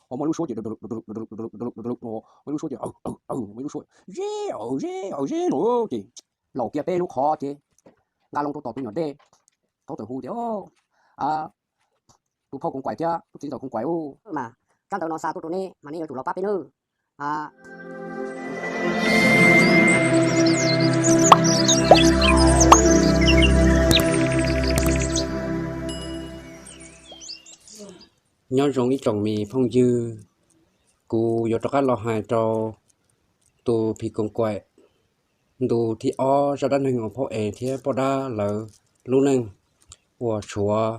Ho muaj lub suab ces, muaj lub suab ces, muaj lub suab, ze, ze, ze no ces laum kiag peb lub qhov ces nqa loo rau tom tus nyuam dej, thaub tawm hu tias, tus phauj Koos Kaim thiab tub txiv ntxawm Koos Kaim ub, mas tsab ntawv no xa tuaj rau neb mas neb yuav tsum los pab peb nawb. Nyob zoo ib tsoom me phooj ywg, kuv yuav rov qab los hais rau tus phim Koos Kaim ntu thib ob zaj dab neeg uas phauj Es thiab poj dab lawv lub neej uas tshuav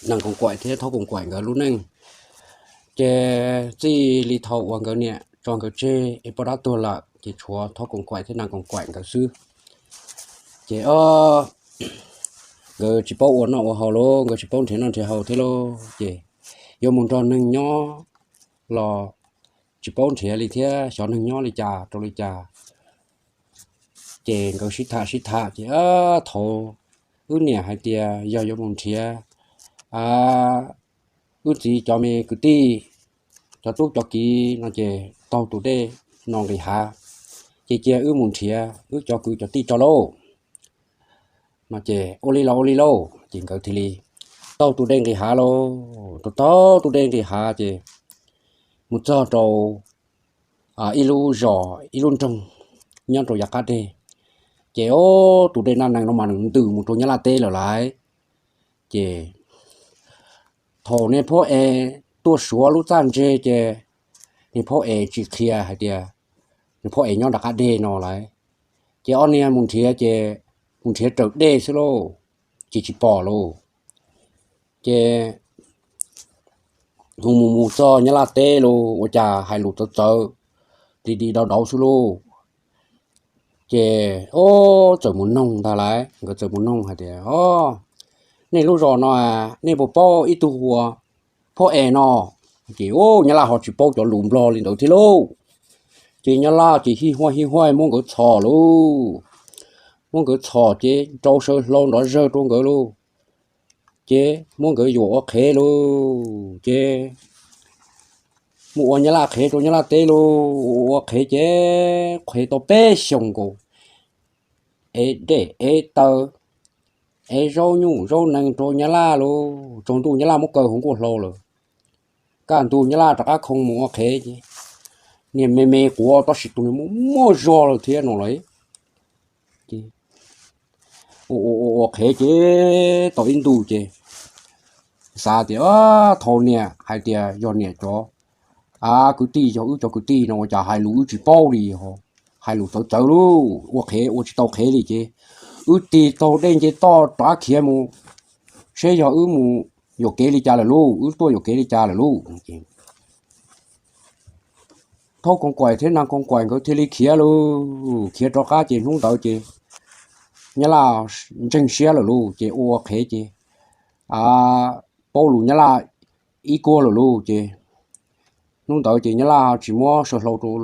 Nees Koos Kaim thiab Thaub Koos Kaim nkawd lub neej. Ces txij li thaum uas nkawd niam tso nkawd tseg es poj dab tuag lawm ces tshuav Thaub Koos Kaim thiab Nees Koos Kaim nkawd xwb. Ces o, nkawd tsis paub ua noj ua haus lauj, nkawd tsis paub nrhiav noj nrhiav haus thiab lauj. Ces yuav mus nrog neeg nyob los tsis paub nrhiav li thiab xyov neeg nyob li cas rau li cas. Ces nkawd sib tham sib tham ces thaum wb niam hais tias yog yuav mus nrhiav wb txiv cov me kwv tij, cov tub cov kiv no ces taug tus dej no nqis hav, ces cia wb mus nrhiav wb cov kwv cov tij tso lauj. No ces ua li los ua li lauj, ces nkawd thiaj li taug tus dej nqis hav lauj. Taug taug tus dej nqis hav ces mus txog rau ib lub zos ib lub nroog nyob rau yav qab deg. Ces o, tus dej Naj Nees no mas nws ntws mus rau Nyab Laj teb lawm lauj. Ces thaum niag phauj Es tuaj suav lub txaj ntse ces niag phauj Es tsis qhia hais tias niag phauj Es nyob nram qab deg no lauj. Ces ob niag mus nrhiav ces mus nrhiav raws dej xwb lauj, ces tsis pom lauj. Ces mus mus mus txog Nyab Laj teb lauj, ua cas hais lus txawv txawv, di di dauv dauv xwb lauj. Ces o, txawm mus noog ntag lauj, nkawd txawm mus noog hais tias, o, nej lub zos no nej puas paub ib tug hu ua phauj Es no? Ces o, Nyab Laj ho tsis paub cov lus Nplog li ntawd thiab lauj. Ces Nyab Laj ces hij huaj hij huaj muab nkawd txhom lauj. Muab nkawd txhom ces rau saw hlau nrov zawg rau nkawd lauj. Ces muab nkawd yuam ua qhev lauj. Ces mus ua Nyab Laj qhev rau Nyab Laj teb lauj. Ua ua qhev ces qhev tau peb xyoos nkaus, ev dej ev taw, ev zaub nyuj zaub nees rau Nyab Laj lauj. Tsaus ntuj Nyab Laj muab kaw hauv nkuaj hlau lawm. Kaj ntug Nyab Laj rov qab khoo mus ua qhev ces niag me me quav tab sis tus niag muaj muaj zog lawm thiab no lauj. Ua ua ua qhev ces tau ib ntus ces xav tias thaum niam hais tias yog niam cov, a, kwv tij, yog wb cov kwv tij no ua cas hais lus wb tsis paub li, hais lus txawv txawv lauj, ua qhev ua tsis tau qhev li ces wb tig taug dej nce toj rov qab khiav mus seb yog wb mus yuam kev li cas lawm lauj, wb tuaj yuam kev li cas lawm lauj. Thaub Koos Kaim thiab Nees Koos Kaim nkawd thiaj li khiav lauj. Khiav rov qab ces hnub ntawd ces Nyab Laj ntseeg siab lawm lauj, ces ua ua qhev ces paub lus Nyab Laj ib kuag lawm lauj. Ces hnub ntawd ces Nyab Laj tsis muab saw hlau rau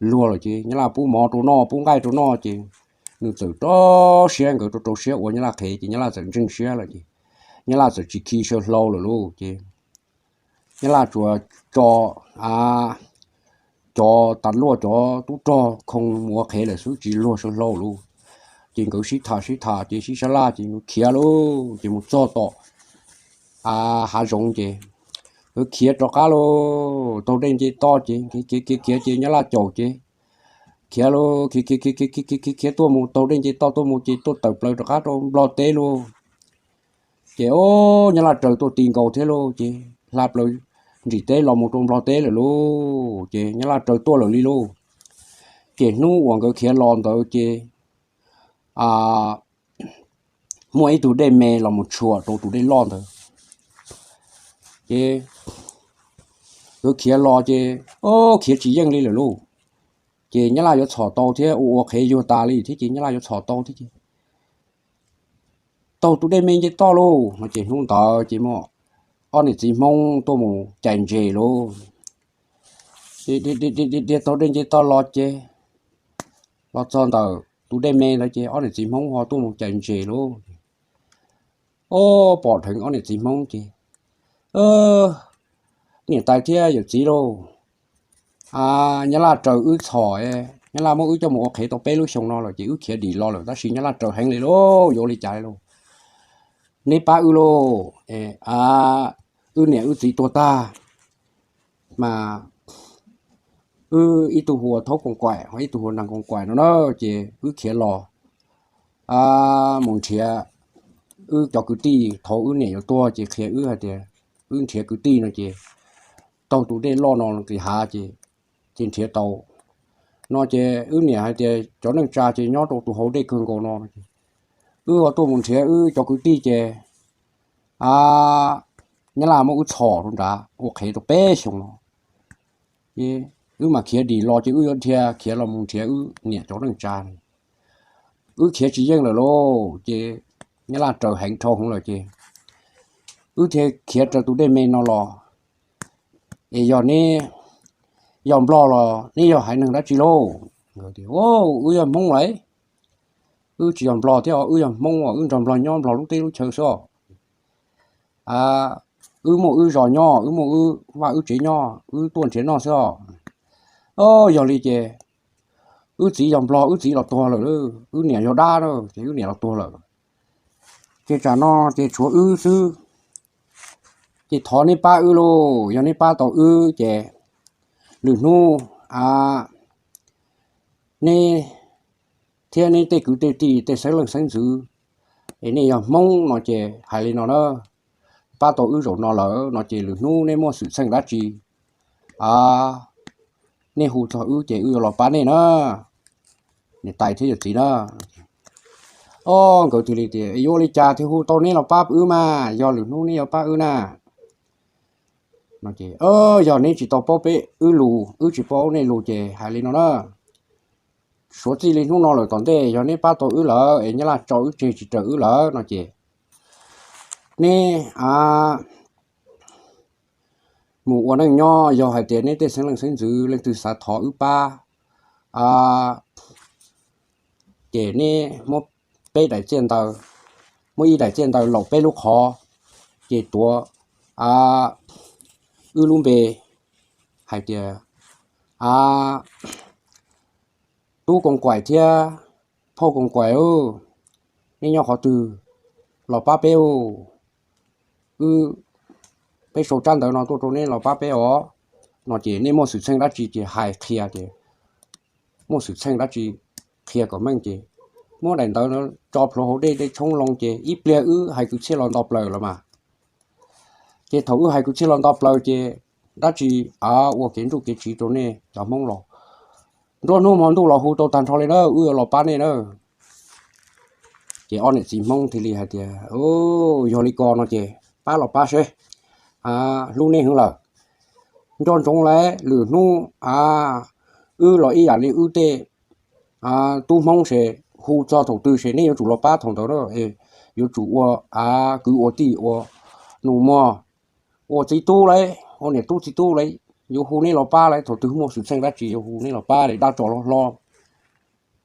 luag lawm ces Nyab Laj pub mov rau noj pub nqaij rau noj ces nws txawm rau siab, nkawd rau rau siab ua Nyab Laj qhev ces Nyab Laj txawm ntseeg siab lawm ces Nyab Laj txawm tsis khi saw hlau lawm lauj. Ces Nyab Laj tsuas tso cov tas luaj cov tub rog khoo mus ua qhev lawm xwb tsis luag saw hlau lauj. Ces nkawd sib tham sib tham ces sib sab laj ces nkawd khiav lauj, ces mus txog tom hav zoov ces nkawd khiav rov qab lauj, taug dej nce toj ces khiav khiav khiav ces Nyab Laj caum ces khiav lauj, khiav khiav khiav khiav khiav tuaj mus taug dej nce toj tuaj mus ces tuaj tawm plaws rov qab rau Nplog teb lauj. Ces o, Nyab Laj raws tuaj ti nkaus thiab lauj, ces hla plaws ntsim teb los mus rau Nplog teb lawm lauj, ces Nyab Laj raws tuaj lawm li lauj. Ces hnub uas nkawd khiav los ntawd ces muaj ib tug dej me los mus tshuam rau tus dej loj ntawd. Ces nkawd khiav los ces o, khiav tsis yeej li lawm lauj. Ces Nyab Laj yuav txhom tau thiab, ua ua qhev yuag tas li thiab ces Nyab Laj yuav txhom tau thiab ces taug tus dej me nce toj lauj no ces hnub ntawd ces muaj ob niam txiv Hmoob tuaj mus cais ntses lauj. Dhia taug dej nce toj los ces los txog ntawm tus dej me ntawd ces ob niam txiv Hmoob ho tuaj mus cais ntses lauj. O, pom dheev ob niam txiv Hmoob ces Niam tais thiab yawm txiv lauj, Nyab Laj raws wb txhom, Nyab Laj muab wb coj mus ua qhev tau peb lub xyoo no lawm ces wb khiav dim los lawm tab sis Nyab Laj raws heev li lauj, yuav ua li cas lauj? Neb pab wb lauj, wb niam wb txiv tuag tag mas wb ib tug hu ua Thaub Koos Kaim ho ib tug hu ua Neeg Koos Kaim no na, ces wb khiav los mus nrhiav wb cov kwv tij. Thaum wb niam yuav tuag ces qhia wb hais tias wb nrhiav kwv tij no ces taug tus dej loj no nqis hav ces, ces nrhiav tau no ces wb niam hais tias cov neej tsa ces nyob rau tus hauv dej kawg nkaus no ces wb ho tuaj mus nrhiav wb cov kwv tij ces Nyab Laj muab wb txhom rau nrad ua qhev tau peb xyoos no. Ces wb mam khiav dim los ces wb yuav dhia khiav los mus nrhiav wb niam cov neej tsa. Wb khiav tsis yeej lawm lauj, ces Nyab Laj raws heev dhau hwv lawm ces wb thiaj khiav raws tus dej me no los. Es yog neb yog Nplog los neb yog haiv neeg dab tsi lauj? Wb yog Hmoob lauj. Wb tsis yog Nplog thiab os, wb yog Hmoob os, wb nrog Nplog nyob Nplog lub teb lub chaw xwb os. Wb muaj wb zos nyob, wb muaj wb vaj wb tsev nyob, wb tuaj nrhiav noj xwb os. Yog li ces wb txiv yog Nplog, wb txiv los tuag lawm, wb niam yog dab na ces wb niam los tuag lawm. Ces tsam no ces tshuav wb xwb. Ces thov neb pab wb lauj, yog neb pab tau wb ces lwm hnub neb thiab neb tej kwv tej tij tej xeeb leej xeeb ntxwv es nej yog Hmoob no ces hais li no na, pab tau wb zaum no lawm no ces lwm hnub neb muaj xwm txheej dab tsi nej hu txog wb ces wb yuav los pab nej na, niam tais thiab yawm txiv na. Os, nkawd thiaj li tias yuav ua li cas thiaj hu tau neb los pab wb mas, yog lwm hnub neb yuav pab wb na. Yog neb tsis tau paub peb wb lus, wb tsis paub nej lus ces hais li no na, suav txij li hnub no lawm tom ntej yog neb pab tau wb lawm es Nyab Laj tso wb tseg tsis raws wb lawm no ces neb mus ua neej nyob, yog hais tias neb tej xeeb leej xeeb ntxwv leej twg xav thov wb pab ces neb muab peb daim txiaj ntawv, muab ib daim txiaj ntawv laum peb lub qhov, ces tuav wb lub npe hais tias Tub Koos Kaim thiab Phauj Koos Kaim, neb nyob qhov twg los pab peb. Wb, peb sau tsab ntawv no tuaj rau neb los pab peb os no ces nej muaj xwm txheej dab tsi ces hais qhia tias muaj xwm txheej dab tsi qhia kom meej ces muab daim ntawv no tso plhuav hauv dej, dej tshoob loo ces ib pliag wb hais kwv txhiaj los nto plaws los mas. Ces thaum wb hais kwv txhiaj los nto plaws ces dab tsi ua kev nruj kev tsiv rau nej cov Hmoob los nruab hnub hmo ntuj los hu tau tag nrho li na, wb yuav los pab nej na. Ces ob niam txiv Hmoob thiaj li hais tias yog li ko no ces pab los pab seb, hlub neb heev lawm. Nco ntsoov lawm, lwm hnub wb los ib yam li wb tej tub Hmoob ces hu txog thaum twg ces neb yuav tsum los pab thaum ntawd na. Yuav tsum ua kwv ua tij, ua nus muag, ua txiv tub lawm, ua niam tub txiv tub lawm, yuav hu neb los pab lawm. Thaum twg muaj xwm txheej dab tsi yuav hu neb los pab li, dab tsov los hlob,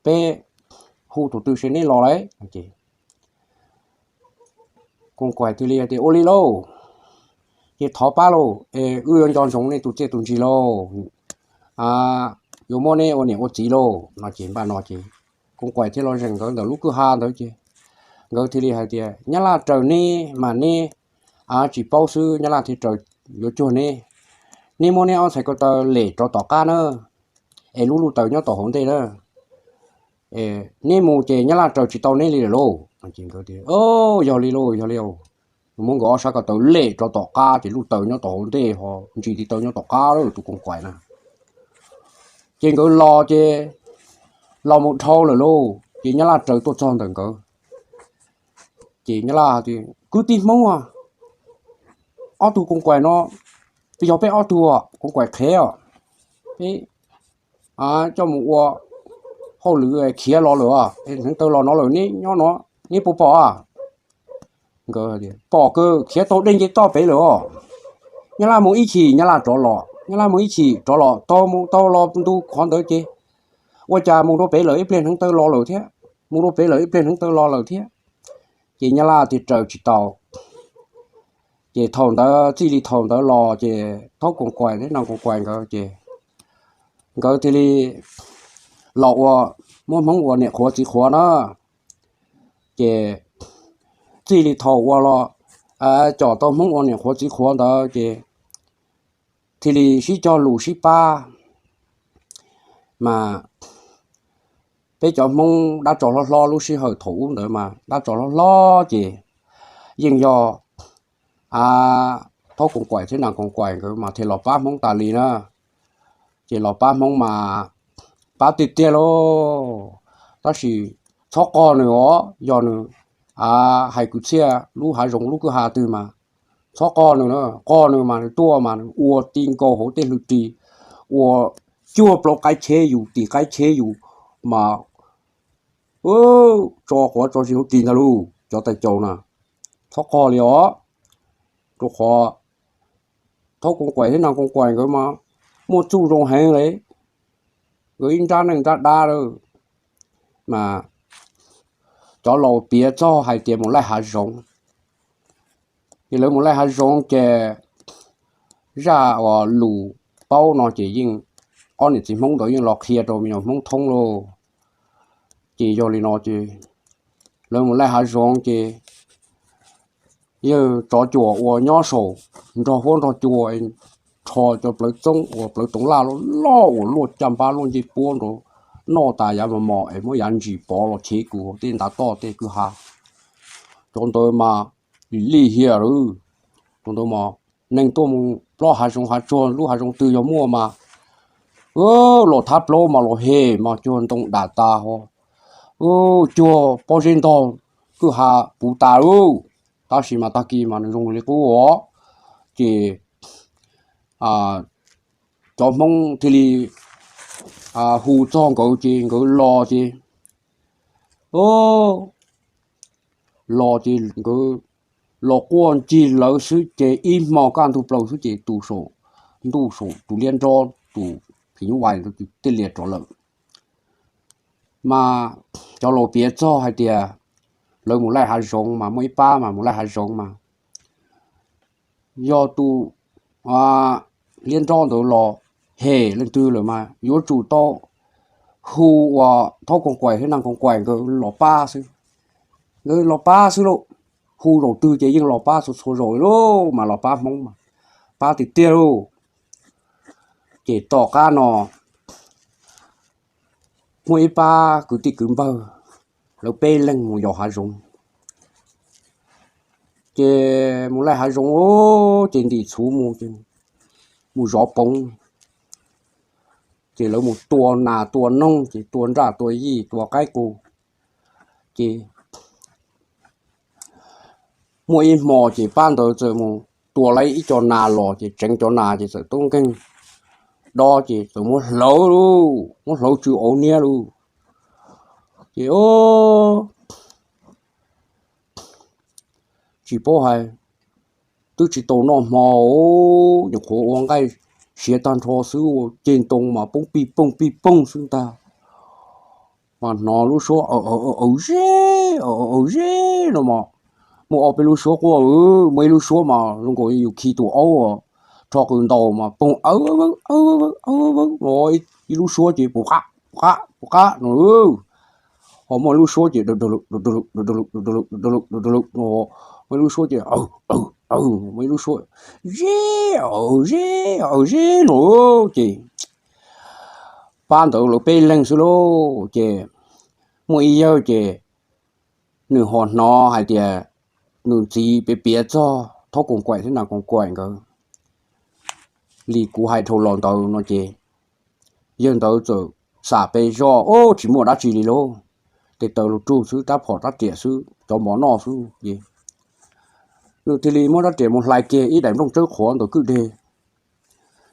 peb hu thaum twg ces neb los lawm. Koos Kaim thiaj li tias ua li lauj, ces thov pab lauj, es wb yuav nco ntsoov nej tus txiaj tus ntsig lauj, yuav muab neb ua niam ua txiv lauj no ces npaj no ces Koos Kaim thiaj los zeem nkawd ntawm lub kwj ha ntawd ces nkawd thiaj li hais tias Nyab Laj raws neb mas neb tsis paub xwb, Nyab Laj thiaj raws yuav cuag neb. Neb muab neb ob txhais ko taw lem rov tom qab na, es lub luj taws nyob tom hauv ntej na. Neb mus ces Nyab Laj raws tsis tau neb li lawm lauj. Yog li lauj, yog li. Muab nkawd ob sab ko taw lem rov tom qab ces luj taws nyob tom hauv ntej ho ntsis tiv taw nyob tom qab lawm tus Koos Kaim na. Ces nkawd los ces los mus dhau lawm lauj ces Nyab Laj raws tuaj txog ntawm nkawd. Ces Nyab Laj tias kwv tij Hmoob, ob tug Koos Kaim no, yog peb ob tug Koos Kaim qhev os, peb coj mus ua hauj lwm khiav los lawm os, hneev taw los no lawm, neb nyob no neb puas pom? Nkawd pom kawg, khiav tau dej nce toj pem lawm os. Nyab Laj mus ib chim Nyab Laj rov los, Nyab Laj mus ib chim rov los, tau mus tau los ntu qhov ntawd ces ua cas mus rau pem lawm ib pliag hneev taw los lawm thiab, mus rau pem lawm ib pliag hneev taw los lawm thiab. Ces Nyab Laj thiaj raws tsis tau. Ces thaum ntawd txij li thaum ntawd los ces Thaub Koos Kaim thiab Nag Koos Kaim nkawd ces nkawd thiaj li los ua, muab Hmoob ua niam qhuav txiv qhuav na. Ces txij li thaum ua los, coj tau Hmoob ua niam qhuav txiv qhuav ntawd ces thiaj li sib cog lus sib pab. Mas peb cov Hmoob dab tsov hlob hlob lub sij hawm thaum ub ntawd mas dab tsov hlob hlob ces yeej yog Thaub Koos Kaim thiab Nag Koos Kaim nkawd mas thiaj los pab Hmoob tas li na. Ces los pab Hmoob mas pab tiag tiag lauj. Tab sis txhob qog nws os, yog nws hais kwv txhiaj lub hav zoov lub kwj ha twg mas txhob qog nws, qog nws mas nws tuaj mas nws ua ti nkaus hauv tej hlwm ris, ua cuag plaub qaib cheb yus tim qaib cheb yus mas tso quav tso zis hauv ris ntag lauj cov tais caus na. Txhob qog li os. Rau qhov Thaub Koos Kaim thiab Nag Koos Kaim nkawd mas muaj txuj zoo heev li, nkawd ib nrab neej nrab dab lawm. Mas cov laus piav txog hais tias mus laij hav zoov, ces lawv mus laij hav zoov ces zaj uas lus paub no ces yeej ob niam txiv Hmoob ntawd yeej los qhia rau me nyuam Hmoob thoob lauj. Ces yog li no ces lawv mus laij hav zoov ces yawg tsov cuam uas nyob saum nrog huab nrog cua rho cov plawv txoob uas plawv toov laj loj loj uas luaj caj npab luaj ncej puab nrad noj tas yav mos mos es muab yav ntsis pov los chev kuv tej ntav toj tej kwj ha. Cov ntawd mas lim lij hiam lawm. Cov ntawd mas neeg tuaj mus plob hav zoov hav tsuag lub hav zoov twg yog muaj mas los thab plaub mas los hem mas cuag ntoo dam tas ho, cuag pob zeb ntog kwj ha puv tas lauj. Tab sis mas tag kis mas nws zoo li qub os. Ces cov Hmoob thiaj li hu txog nkawd ces nkawd los ces los ces nkawd los quaj ncig lawv xwb ces ib hmo kaj ntug plaws xwb ces tus saum ntuj saum tus liab nrob tus phim nyuj vais ntawd ces thiaj li rov lawm. Mas cov laus piav txog hais tias lawv mus laij hav zoov mas muaj ib pab mas mus laij hav zoov mas yog tus liab nrob ntawd los hem leej twg lawm mas yuav tsum tau hu uas Thaub Koos Kaim thiab Nag Koos Kaim nkawd los pab xwb. Nkawd los pab xwb lauj. Hu zaum twg ces yeej los pab txhua txhua zaus lauj, mas los pab Hmoob mas pab tiag tiag lauj. Ces tom qab no muaj ib pab kwv tij kwv npawg, lawv peb leeg mus yos hav zoov. Ces mus laij hav zoov ces ntim txhuv mus ces mus zov poov. Ces lawv mus tua nas tua noog ces tua nraj tua yij tua qaib qus. Ces muaj ib hmo ces pab ntawd txawm mus tua lawm ib co nas los ces tseev cov nas ces txawm tub nkeeg dob ces txawm muab hlawv lauj, muab hlawv tsw auv niab lauj. Ces tsis paub hais, twb tsis tau noj hmo, nyuam qhuav ua nqaij siav tag nrho xwb ua ceg ntoo mas poob pij pooj pij pooj xwb ntag. Mas hnov lub suab aws zeb aws zeb no mas muaj ob peb lub suab quaj, muaj ib lub suab mas zoo nkaus yus khi tus aub rho qws ntaus mas poog aws aws, ib lub suab ces pus qab pus qab pus qab no. Ho muaj ib lub suab ces muaj ib lub suab ces muaj ib lub suab zeb aws zeb aws zeb no. Ces pab ntawd lawv peb leeg xwb lauj. Ces muaj ib yawg ces nws ho hnov hais tias nws txiv piav piav txog Thaub Koos Kaim thiab Nas Koos Kaim nkawd li kuv hais dhau los ntawd no ces yawg ntawd txawm xam pes zog, o, tsis muaj dab tsi li lauj, tes taw lug rug xwb, rab phom rab riam xwb, cov mov noj xwb ces nws thiaj li muab rab riam mus hlais kiag ib daim nplooj tsawb qhuav ntawm kwj deg.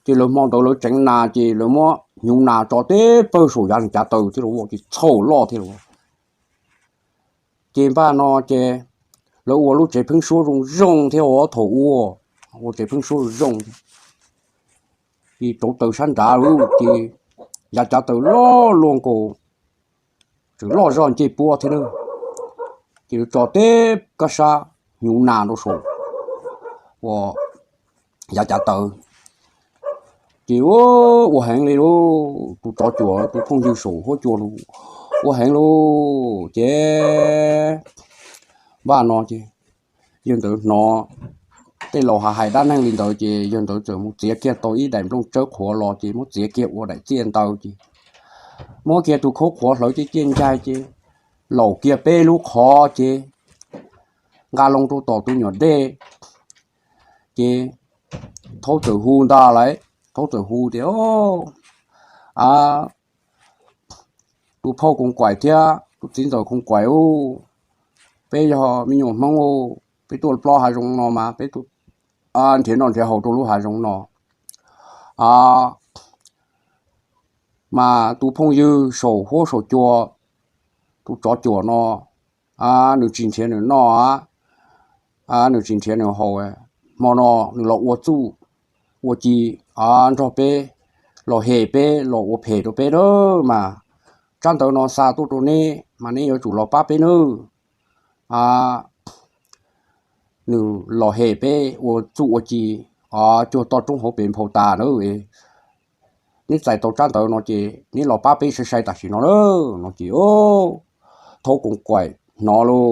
Ces lawv hmo ntawd lawv tseev nas ces lawv muab hnyuv nas tso teb pawg saum yav cav taws thiab los ces txhaum loj thiab los. Ces npaj no ces lawv ua lub tsev pheeb suab zoo zoo thiab os, thaum ub ua tsev pheeb suab zoo zoo. Ces rauv taws sab nrad lawm ces yav cav taws loj luaj nkaus, tseem loj zog ncej puab thiab na. Ces lawv tso teb kab sab hnyuv nas rau saum, ua yav cav taws. Ces ua heev li lauj, tus tsov cuam tus phooj ywg saum huab cua los ua heev lauj. Ces npaj no ces yawg ntawd hnov tej laus hais dab neeg li ntawd ces yawg ntawd txawm mus txiav kiag tau ib daim nplooj tsawb qhuav los ces muab txiav kiag ua daim txiaj ntawd ces muab kiag tus khaub qhuav hlawv ciaj ciaj ncaig ces laum kiag peb lub qhov ces nqa loo rau tom tus nyuam dej ces Thaub txawm hu ntag lauj. Thaub txawm hu tias, A, tus phauj Koos Kaim thiab tus txiv ntxawm Koos Kaim, peb yog me nyuam Hmoob, peb tuaj plob hav zoov no mas peb tuaj nrhiav noj nrhiav haus rau lub hav zoov no. Mas tus phooj ywg saum huab saum cua, tus tsov cuam no, nws tsis nrhiav nws noj, nws tsis nrhiav nws haus, hmo no nws los ua txuj ua ci nrog peb, los hem peb los ua phem rau peb lawm mas tsab ntawv no xa tuaj rau neb mas neb yuav tsum los pab peb nawb. Nws los hem peb ua txuj ua ci cuag toj roob hauv pes nphau tas nawb. Neb txais tau tsab ntawv no ces neb los pab peb sai sai tam sim no lawm no ces Thaub Koos Kaim hnov lauj,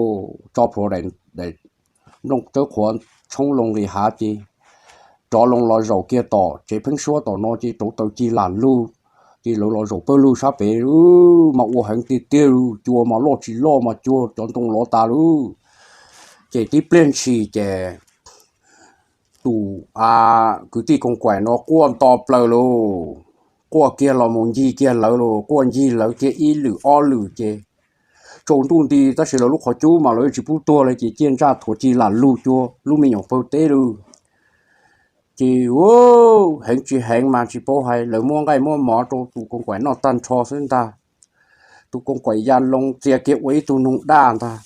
tso plhuav daim nplooj tsawb qhuav tshoob loo li hav ces rov loo los zaum kiag tom tsev pheeb suab tom no ces rauv taws cig lam lug ces lawv los zaum pawg lug sab pem mas ua heev tiag tiag, cua mas loj tsis loj mas cuag cov ntoo lov tas lauj. Ces tib pliag ntshis ces tus kwv tij Koos Kaim no quaj nto plaws lauj, quaj kiag los mus ncig kiag lawv lauj, quaj ncig lawv kiag ib lwm ob lwm ces tsaus ntuj nti tab sis lawv lub qhov cub mas lawv tsis pub tuag li ces ciaj ntsaj thuav cig lam lug cuag lub me nyuam pawg teb lauj. Ces heev tsis heev mas tsis paub hais, lawv muab nqaij muab mov rau tus Koos Kaim noj tag nrho xwb ntag. Tus Koos Kaim ya loo txia kiag ua ib tug noog daj ntag,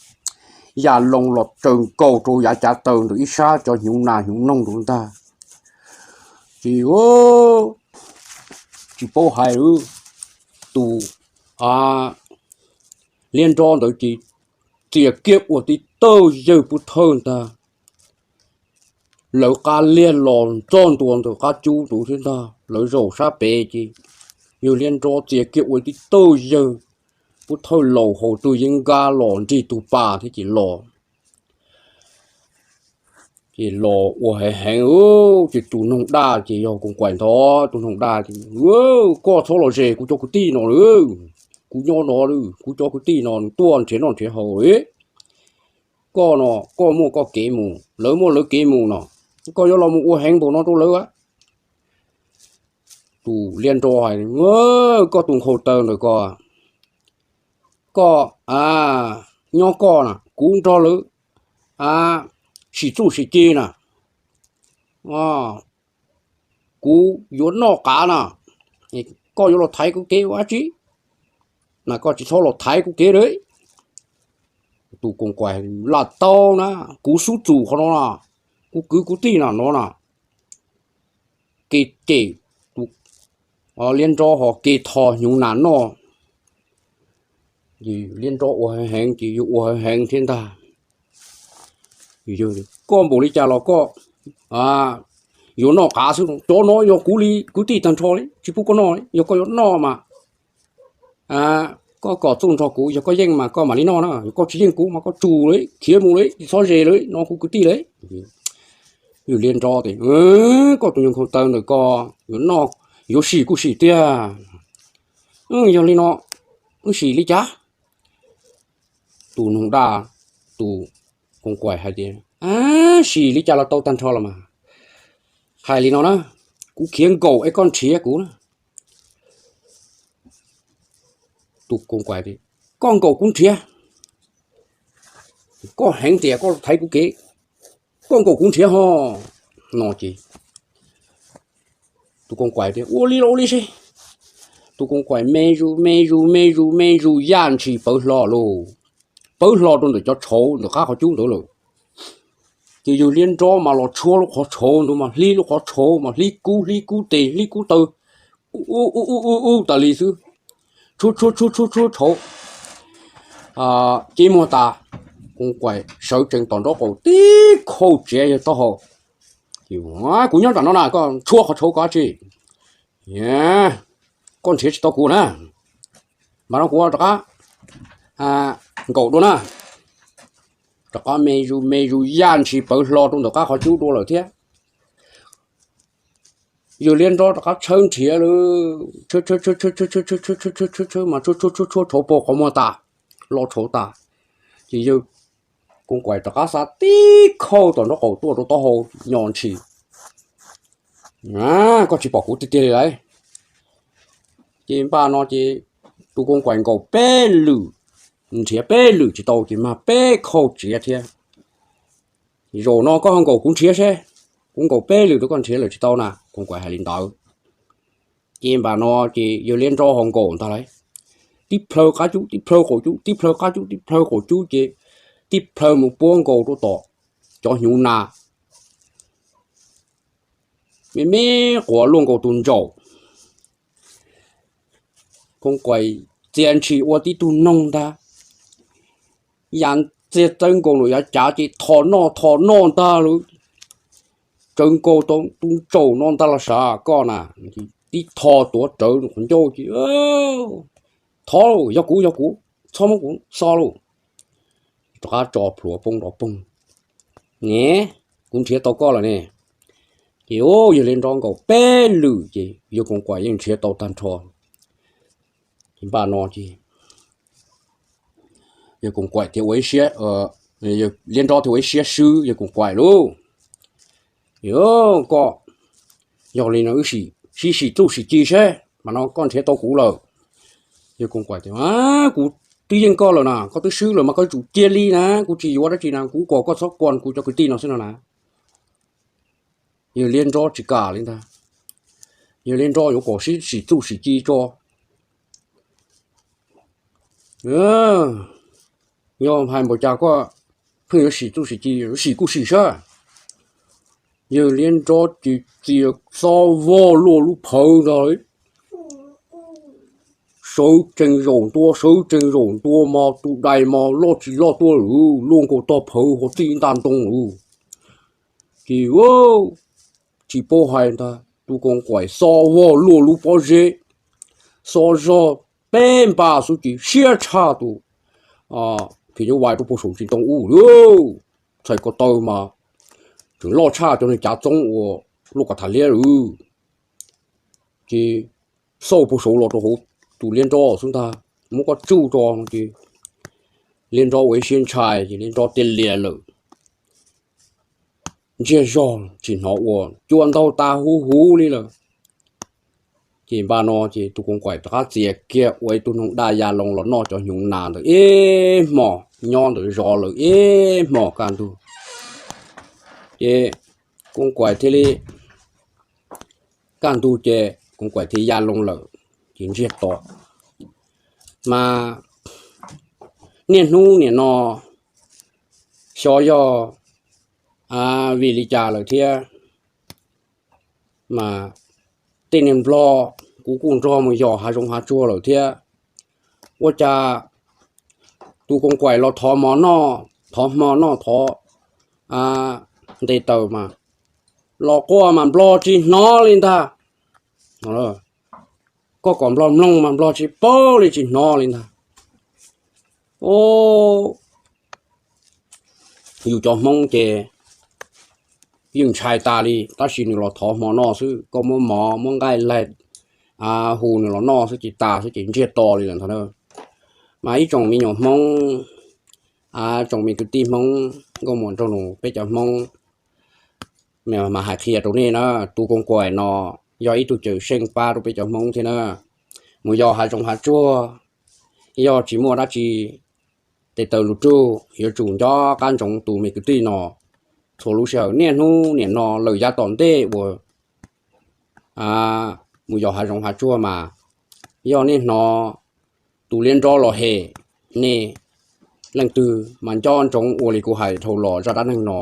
ya loo los tsaws nkaus rau yav cav taws ntawm ib sab cov hnyuv nas hnyuv noog ntawd ntag. Ces tsis paub hais, tus liab nrob ntawd ces txia kiag ua tib tawg yawg pub thawj ntag. Lawv qab liag los ntxog ntua ntawm qab cub ntawd thiab ntag, lawv zaum sab pem ces yawg liab nrob txia kiag ua tib tawg yawg pub thawj laus haus tug yeeb nkab los nrig tug pas thiab ces los ces los ua heev heev, ces tus noog daj ces yog Koos Kaim ntag, tus noog daj ces, Koj txhob los ze kuv cov kwv tij no lawm, kuv nyob no lawm, kuv cov kwv tij no nws tuaj nrhiav noj nrhiav haus. Koj no, koj muaj koj kev mus, lawv muaj lawv kev mus no, koj yuav los mus ua heev npaum no rau lawv a? Tus liab nrob hais, Koj tus nkhaus taw ntawm ko, koj nyob koj na, kuv nrog lawv sim txuj sim ci na, kuv yuav noj qav na, koj yuav los thaiv kuv kev ua dab tsi? Na koj tsis txhob los thaiv kuv kev li. Tus Koos Kaim, Lam tau na, kuv xub txum qhov no na, kuv kwv kuv tij na no na. Kev cem, liab nrob ho kev tho hnyuv nas noj. Liab nrob ua heev heev ces yawg ua heev heev thiab ntag. Koj npaum li cas los koj yuav noj qav xwb, cov no yog kuv li kwv tij tag nrho li, tsis pub koj noj li, yog koj yuav noj mas koj kom txuj nrog kuv, yog koj yeej mas koj mam li noj na, yog koj tsis yeej kuv mas koj tsum li, khiav mus li, tsis txhob ze li, no kuv kwv tij li. Yawg liab nrob tias, Koj tus nyuag nkhaus taw ntawm ko, yuav noj, yuav sim kuj sim tiag. Yog li no, wb sim li cas? Tus noog daj, tus Koos Kaim hais tias, Sim li cas los tau tag nrho los mas. Hais li no na, kuv khiav nkaum es koj nrhiav kuv na. Tus Koos Kaim tias, Koj nkaum kuv nrhiav, koj heev tias koj thaiv kuv kev, koj nkaum kuv nrhiav ho. No ces tus Koos Kaim tias, Ua li los ua li seb. Tus Koos Kaim me zus me zus me zus me zus yaj ntshis pawv hlo lauj. Pawv hlo rau ntawm cov tshauv ntawm qab qhov cub ntawd lawm. Ces yawg liab nrob mas los tshuab lub qhov tshauv ntawd mas hlib lub qhov tshauv mas hlib kub hlib kub tes hlib kub taw, u u u tas li xwb. Tshuab tshuab tshuab tshuab tshuab tshauv, ces muag tas, Koos Kaim sawv tsees tom nraub qaum tib khau txiav yawg taub hau. Kuv nyob nram no na, koj tshuab qhov tshauv ko tsi? Koj nrhiav tsis tau kuv na. Mas no kuv rov qab nkaum dua na. Rov qab me zus me zus yaj ntshis pawv hlo rau ntawm qab qhov cub dua lawm thiab. Yawg liab nrob rov qab tshawb nrhiav lawm, tshawb tshawb tshawb mas tshawb tshawb tshawb tshawb mas tshawb tshawb tshawb tshawb tshauv pag qhov muag tas, lo tshauv tas. Ces yawg Koos Kaim rov qab xa tib khauj tom nraub qaum tuaj rau taub hau nyo ntshis. Koj tsis pom kuv tiag tiag li lauj. Ces npaj no ces tus Koos Kaim nkaum peb lwm, nrhiav peb lwm tsis tau ces mag peb khauj tsiav thiab. Zaum no koj ho nkaum kuv nrhiav seb, kuv nkaum peb lwm rau koj nrhiav lawm tsis tau na, Koos Kaim hais li ntawd. Ces npaj no ces yawg liab nrob ho nkaum ntag lauj. Tib plhaw qab cub tib plhaw qaum cub, tib plhaw qab cub tib plhaw qaum cub ces tib plhaw mus puab nkaus rau tom cov hnyuv nas. Me me quav luaj nkaus tus ntsaum. Koos Kaim txia ntshis ua tib tug noog ntag. Yam txia txawb nkaus nws yav cav ces tho noj tho noj ntag lauj. Tsawv nkaus tau tus ntsaum no ntag los sav koj na. Tib tho tuav rawv nws qhov ncauj ces, thov lauj, yog kuv yog kuv, txhob muab kuv xo lauj. Rov qab tso plhuav poob nrov poog. Ne, kuv nrhiav tau koj lawm ne. Ces yawg liab nrob nkaum peb lwm ces yawg Koos Kaim yeej nrhiav tau tag nrho. Ces npaj no ces yawg Koos Kaim thiaj ua ib siab, liab nrob thiaj ua ib siab swb yawg Koos Kaim lauj. Koj, yog li no wb sim, sim txuj sim ci seb mas no koj nrhiav tau kuv lawm. Yawg Koos Kaim tias, kuv twb yeej koj lawm na, koj twb swb lawm mas koj yuav tsum cia li na, kuv tsis yuav dab tsi na, kuv kom koj txhob kuas kuv cov kwv tij no xwb no na. Yawg liab nrob tsis kam li ntag. Yawg liab nrob yuav kom sib sim txuj sim ci tso. Yog hais npaum cas koj pheej yuav sim txuj sim ci, sim kuj sim saib. Yawg liab nrob ces txia xob vog luaj lub phawv ntag. Sawv tsees zaum ntua, sawv tsees zaum ntua mas tus dais mas loj tsis loj tuaj lawm, luaj nkaus tog phawv hauv txij ntaj ntoo lawm. Ces tsis paub hais ntag, tus Koos Kaim xob vog luaj lub pob zeb, xob zog peb npas xwb ces siab tshaj tus phim nyuj vais rau puag saum ntsis ntoo ub lawm. Txhais ko taw mas tseem loj tshaj cov niag cav txoob uas luaj kom tham liab lawm. Ces xauj puag saud los rau hauv tus liab nrob xwb ntag, muab koj tsuj tso no ces liab nrob ua ib siab ntshai ces liab nrob tiaj lias lawm. Ntsiag zog tsis hnov ua, cua ntaug tas huv huv li lawm. Ces npaj no ces tus Koos Kaim rov qab txiav kiag ua ib tug noog daj ya loo los noj cov hnyuv nas ntawd ib hmos, nyob ntawd zov lawm ib hmos kaj ntug. Ces Koos Kaim thiaj li, kaj ntug ces Koos Kaim thiaj ya loo lawm, ces ntsiag to. Mas niaj hnub nim no xyov yog vim li cas lawm thiab, mas tej niag nplog kuv kuj nrog mus yos hav zoov hav tsuag lawm thiab. Ua cas tus Koos Kaim los thov hmo noj, thov hmo noj, thov nte taws mas los quaj mas nplog tsis hnov li ntag. Koj kom nplog mloog mas nplog tsis paub li, tsis hnov li ntag. Yus cov Hmoob ces yeej ntshai tas li, tab sis nws los thov hmo noj xwb, koj muab mov muab nqaij laig hu nws los noj xwb ces tas xwb ces ntsiag to li lawm ntag na. Mas ib tsoom me nyuam Hmoob, tsoom me kwv tij Hmoob nkauj muam nraug nus peb cov Hmoob, mas hais qhia rau nej na, tus Koos Kaim no yog ib tug cawm seej pab rau peb cov Hmoob thiab na. Mus yos hav zoov hav tsuag, yog tsis muaj dab tsi tes taw lus rug, yuav tsum nco qab ntsoov tus me kwv tij no. Txhua lub sij hawm niaj hnub nim no lawm yav tom ntej uas mus yos hav zoov hav tsuag mas yog nej hnov tus liab nrob los hem nej, leej twg mas nco ntsoov ua li kuv hais dhau los zaj dab neeg no,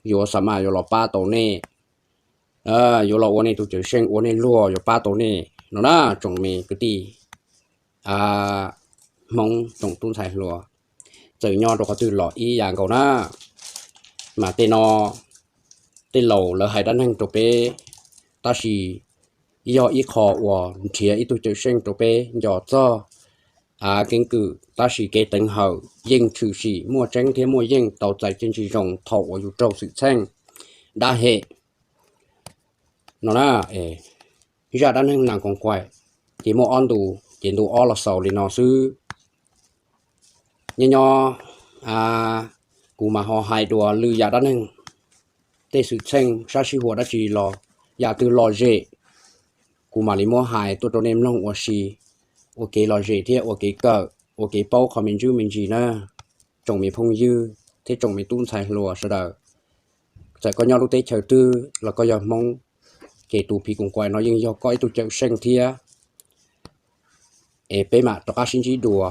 yuav xa maj yuav los pab tau nej, yuav los ua nej tus cawm seej ua nej luag yuav pab tau nej no na tsoom me kwv tij Hmoob tsoom tub ntxhais hluas, txawm nyob rau qhov twg los ib yam nkaus na. Mas tej no tej laus lawv hais dab neeg rau peb, tab sis yog ib qho uas nrhiav ib tug cawm seej rau peb nco txog keeb kwm, tab sis kev teev hawm yeej tshwm sim muaj tseeb thiab muaj yeej tau txais txiaj ntsig zoo thaum uas yus raug xwm txheej dab hem no na. Zaj dab neeg Nas Koos Kaim ces muaj ob ntu, ces ntu ob los xaus li no xwb. Nyob nyob kuv mam ho hais dua lwm yam dab neeg, tej xwm txheej sab sij huam dab tsi los yam twg lom zem, kuv mam li muab hais tuaj rau nej mloog ua si, ua kev lom zem thiab ua kev kawm, ua kev paub qhov me ntsis me ntsis na, tsoom me phooj ywg thiab tsoom me tub ntxhais hluas sawv daws. Txawm koj nyob lub teb chaws twg los koj yog Hmoob, ces tus phim koos kaim no yeej yog koj ib tug cawm seej thiab. Es peb mam rov qab sib ntsib dua.